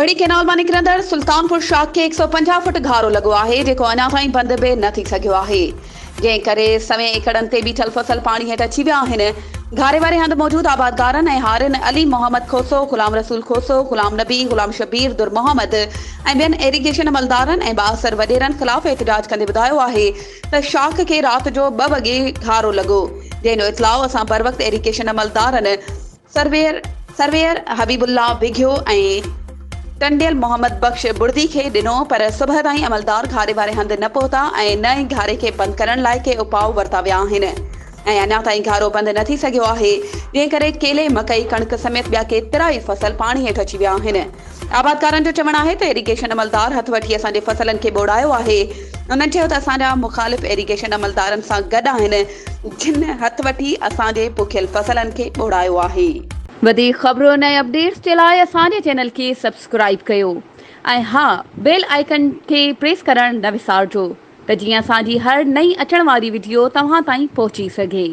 Rohri canal مان نڪرندڙ سلطانپور شاخ کي 150 فٽ گهارو لڳو آهي، جيڪو اڃا تائين بند به نه ٿي سگهيو آهي، جنهن ڪري سوين ايڪڙن تي بيٺل فصل پاڻي هيٺ اچي ويا آهن. گهاري واري هنڌ موجود آبادگارن ۽ هارين علي محمد کوسو، غلام رسول کوسو، غلام نبي، غلام شبير، در محمد ۽ ٻين ايريگيشن عملدارن ۽ بااثر وڏيرن خلاف احتجاج ڪندي ٻڌايو آهي ته شاخ کي رات جو ٻه وڳي گهارو لڳو، جنهن جو اطلاع اسان بروقت ايريگيشن عملدارن سرويئر سرويئر حبيب الله وگهيو ۽ ٽنڊيل محمد بخش بڙدي کي ڏنو پر صبح تائين عملدار گهاري واري هنڌ نه پهتا ۽ نه ئي گهاري کي بند ڪرڻ لاء ڪي اپاء ورتا ويا آهن ۽ اڃا تائين گهارو بند نه ٿي سگهيو آهي جنهن ڪري ڪيلي، مڪئي، ڪڻڪ سميت ٻيا ڪيترائي فصل پاڻي هيٺ اچي ويا آهن. آبادگارن جو چوڻ آهي ته ايريگيشن عملدار هٿ وٺي اسان جي فصلن کي ٻوڙايو آهي. هنن چيو ته اسان جا مخالف ايريگيشن عملدارن سان گڏ آهن جن هٿ وٺي اسان جي پوکيل فصلن کي ٻوڙايو آهي. وڌيڪ خبرن ۽ اپڊيٽس جي لاء اسان جي چينل کي سبسڪرائيب ڪيو ۽ ها بيل آئيڪن کي پريس ڪرڻ نه وسارجو ته جيئن اسان جي هر نئين اچڻ واري وڊيو توهان تائين پهچي سگهي.